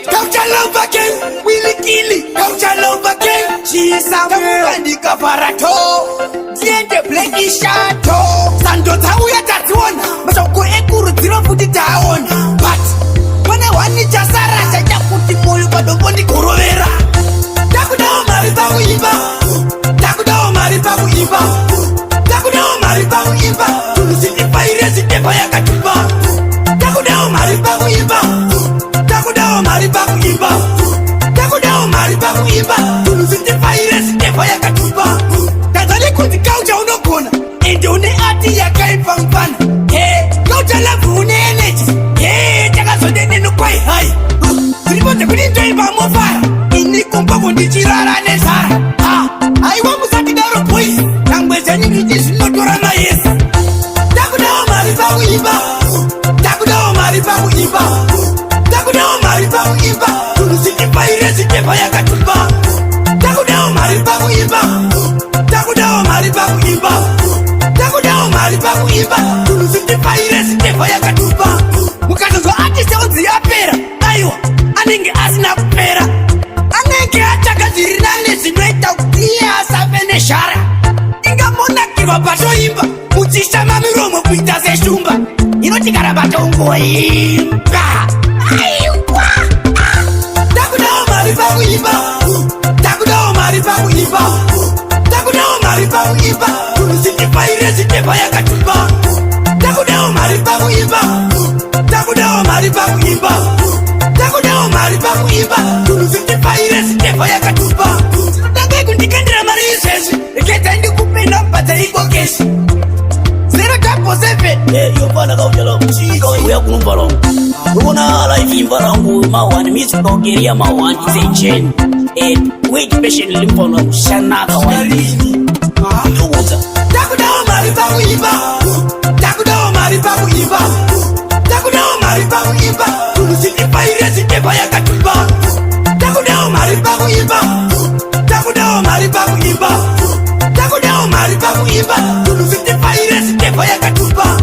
Culture love again, Willy Killy, culture love again. Chisa ndikavhara to tiende black ishato. Sando dzauya tadziona, mashoko ekurudziro futi taona, but pane hwani chasara chaita kuti moyo padombo ndikorovera. Takudawo mari pakuimba, takudawo mari pakuimba, takudawo mari pakuimba. Tunhu zitifaire zitepa yakatupa. Takudawo mari pakuimba, takudawo mari pakuimba, takudawo mari pakuimba. Tunhu zitifaire zitepa yakatupa. Tazani kuti Culture unogona, ende une art yakaipa mufana. He, Culture Love, une energy. He, takazodedeno kwai hai dziripo dzekuti ndoimba mofara, ini kumboko ndichirara nezara. Ha, haiwa, musatidaro boys, nyangwe zvenyu ndichi zvinotora mayears. Takudawo mari pakuimba, takudawo mari pakuimba, takudawo mari pakuimba. Tunhu zitifaire zitepa yakatupa. Takudawo mari pakuimba, takudawo mari pakuimba, takudawo mari pakuimba. Tunhu zitifaire zitepa yakatupa. Mukatozwa artist onzi yapera, aiwa, anenge asina kupera, anenge atsvaga zviri nane zvinoita kuti iye asafe neshara. Ingamonakirwa patoimba muchishama miromo kuita seshumba inoti karamba tongoimba. Aiwa, takudawo mari pakuimba, takudawo mari pakuimba, takudawo mari pakuimba. Tunhu zitifaire zitepa yakatupa. Takudawo mari pakuimba, takudawo mari pakuimba, takudawo mari pakuimba. Tunhu zitifaire zitepa yakatupa. Tangai kundikandira mari izvezvi, rekedzai ndikupe namba dzaEcoCash, 077. Iyo mfana Culture Love, uya kuno mfana wangu. Uona life mfana wangu, mawani musical career mawani it's a journey. Wait patiently mfana wangu, shanaka wani. Ndokuudza. Takudawo mari pakuimba, takudawo mari pakuimba, takudawo mari pakuimba. Tunhu zitifaire zitepa yakatupa. Takudawo mari pakuimba, takudawo mari pakuimba, takudawo mari pakuimba. Tunhu zitifaire zitepa yakatupa.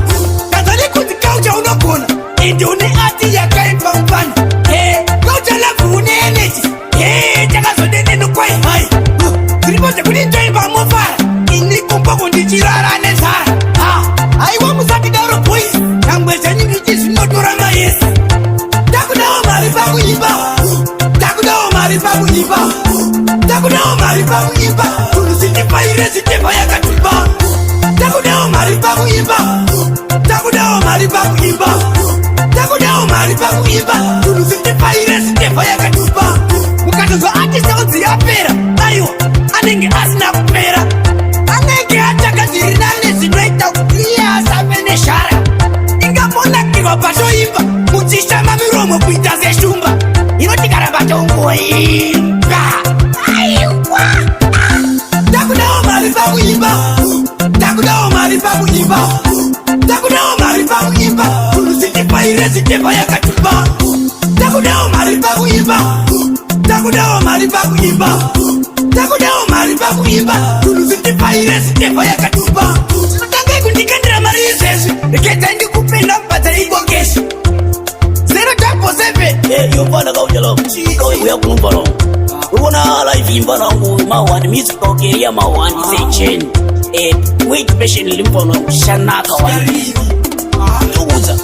Tazani kuti Culture unogona, ende une art yakaipa mufana. He, Culture Love, une energy. He, takazodedeno kwai hai dziripo dzekuti ndoimba mofara, ini kumboko ndichirara nezara. Ha, haiwa, musatidaro boys, nyangwe zvenyu ndichi zvinotora mayears. Takudawo mari pakuimba, takudawo mari pakuimba, takudawo mari pakuimba. Tunhu zitifaire zitepa yakatupa. Takudawo mari pakuimba, takudawo mari pakuimba, takudawo mari pakuimba. Tunhu zitifaire zitepa yakatupa. Mukatozwa artist onzi yapera, aiwa, anenge asina kupera, anenge atsvaga zviri nane zvinoita kuti iye asafe neshara. Ingamonakirwa patoimba muchishama miromo kuita seshumba inoti karamba tongoimba. Aiwa, takudawo mari pakuimba, takudawo mari pakuimba, takudawo mari pakuimba. Tunhu zitifaire zitepa yakatupa. Takudawo mari pakuimba, takudawo mari pakuimba, takudawo mari pakuimba. Tunhu zitifaire zitepa yakatupa. Tangai kundikandira mari izvezvi, rekedzai ndikupe namba dzaEcoCash, 077. Iyo mfana Culture Love, uya kuno mfana wangu. Uona life mfana wangu, mawani musical career mawani it's a journey. Wait patiently mfana wangu, shanaka wani. Ndokuudza.